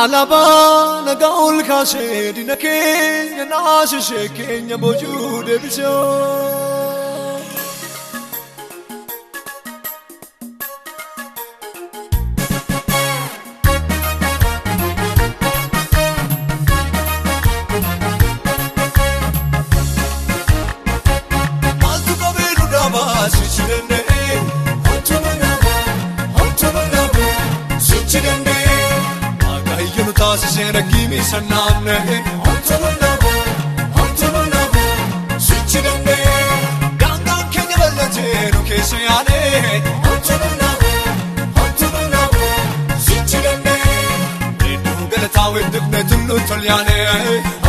Alaabaa nagaa ol kaasee diina keenya naasisee keenya boojuu deebisee. Maaltu qabee nu dhaabaa sichi danda'ee? Homtuu nu dhaabuu, homtuu nu dhaabuu, sichi danda'ee. Waaqayyo nu taasisee rakkii sannaanna'ee. Homtuu nu dhaabuu, homtuu nu dhaabuu, sichi danda'ee. Daangaan keenya bal'atee nu keessa yaadee. Homtuu nu dhaabuu, homtuu nu dhaabuu, sichi danda'ee. Hedduu galataa weeddifnee tulluu tol yaanee.